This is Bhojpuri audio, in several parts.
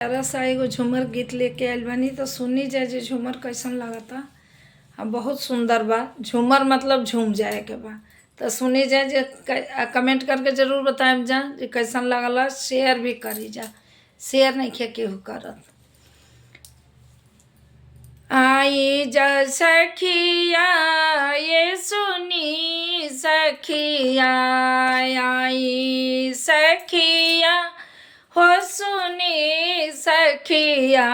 प्यारा सा एगो झूमर गीत लेके आइल बानी त सुनी जा जे झूमर कैसन लागता। आ बहुत सुंदर बा। झूमर मतलब झूम जाए के बा। त सुनी जा जे कमेंट करके जरूर बताएम जा जे कैसन लागला। शेयर भी करी जा, शेयर नइखे केहू करत। आई जा सखिया ये सुनी सखिया, आई सखिया हो सुनी सखिया,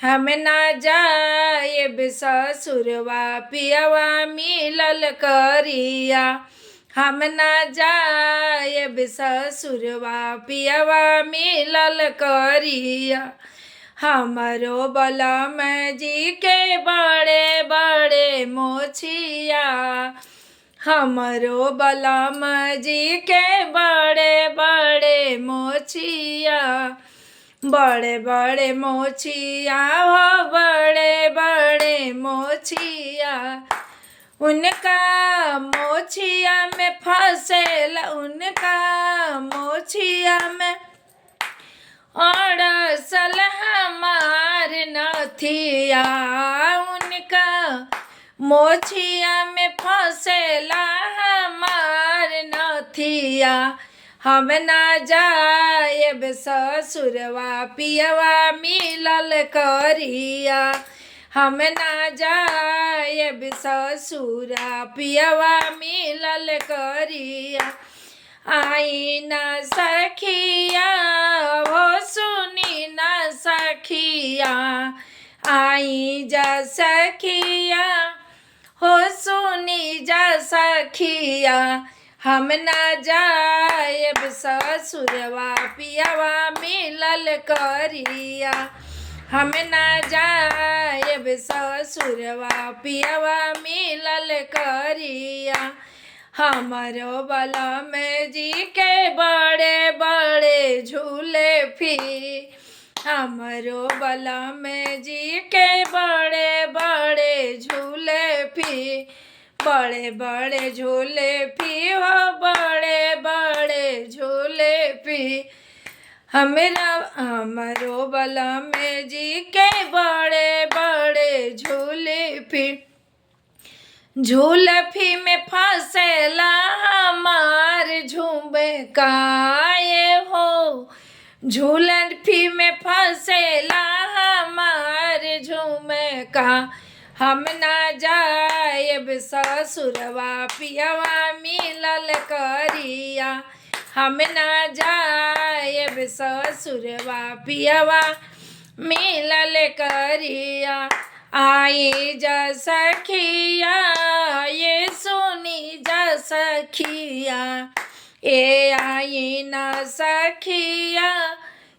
हम ना जाएब ससुरवा पियवा मिलल करिया। हम ना जाएब ससुरवा पियवा मिलल करिया। हमरो बलम जी के बड़े बड़े मोछिया, हमरो बलम जी के बड़े बड़े मोछिया, बड़े बड़े मोछिया हो बड़े बड़े मोछिया। उनका मोछिया में फसेला, उनका मोछिया में अड़सल हमार नथिया। उनका मोछिया में फसेला हमार नथिया। हम ना जाएब ससुरवा पियवा मिलल करिया। हम ना जाएब ससुरा पियवा मिलल करिया। आई ना सखिया हो सुनी ना सखिया, आई जा सखिया हो सुनी जा सखिया, हम ना जाएब ससुरवा पियवा मिलल करिया। हम ना जाएब ससुरवा पियवा मिलल करिया। हमरो बलम जी के बड़े बड़े झूले फी, हमरो बलम जी के बड़े बड़े झूले फी, बड़े बड़े झूले फी हो बड़े बड़े झूले फी। हमरा हमरो बलम जी के बड़े बड़े झूले फी, झूलफी में फसेला हमार झुमकाए हो, झूलफी में फसेला हमार झुमका। हम ना जाएब ससुरवा पियवा मिलल करिया। हम ना जाएब ससुरवा पियवा मिलल करिया। आई जा सखिया ये सुनी जा सखिया, ए आई ना सखिया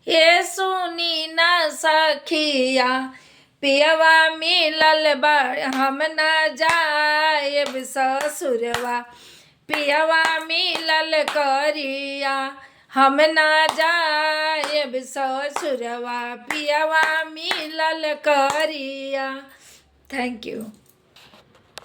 ये सुनी ना सखिया, पियवा मिलल बा हम ना जाएब ससुरवा पियवा मिलल करिया। हम ना जाएब ससुरवा पियवा मिलल करिया। Thank you.